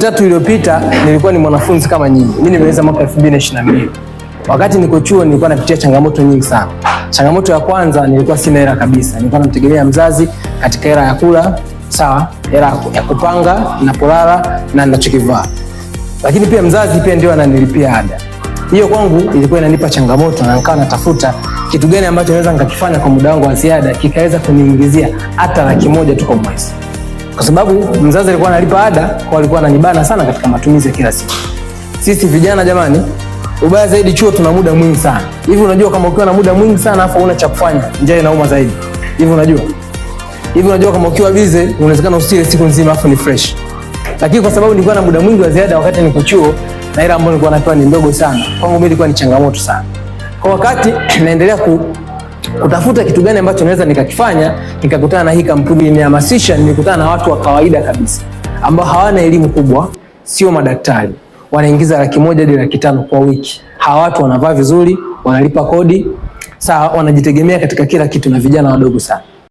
Tatu iliyopita nilikuwa ni mwanafunzi kama nyinyi. Mimi nimeweza mwaka 2022. Wakati niko chuo nilikuwa napitia changamoto nyingi sana. Changamoto ya kwanza, nilikuwa sina hela kabisa. Nilikuwa namtegemea mzazi katika hela ya kula, sawa, hela ya kupanga, ninapolala na ninachokivaa. Lakini pia mzazi pia ndio ananilipia ada. Hiyo kwangu ilikuwa inanipa changamoto na nikawa natafuta kitu gani ambacho naweza nikakifanya kwa muda wangu wa ziada kikaweza kuniingizia hata 100,000 tu kwa mwezi, kwa sababu mzazi alikuwa analipa ada, kwa alikuwa ananibana sana katika matumizi ya kila siku. Sisi vijana jamani, ubaya zaidi chuo tuna muda mwingi sana. Hivi unajua kama ukiwa na muda mwingi sana afu huna cha kufanya, njaa inauma zaidi. Hivi unajua? Hivi unajua kama ukiwa busy unawezekana usile siku nzima afu ni fresh. Lakini kwa sababu nilikuwa na muda mwingi wa ziada wakati niko chuo na hela ambayo nilikuwa napewa ni ndogo sana, kwangu mimi ilikuwa ni changamoto sana. Kwa wakati naendelea kutafuta kitu gani ambacho naweza nikakifanya, nikakutana na hii kampuni imehamasisha. Nilikutana na watu wa kawaida kabisa ambao hawana elimu kubwa, sio madaktari, wanaingiza 100,000 hadi 500,000 kwa wiki. Hawa watu wanavaa vizuri, wanalipa kodi, sawa, wanajitegemea katika kila kitu, na vijana wadogo sana.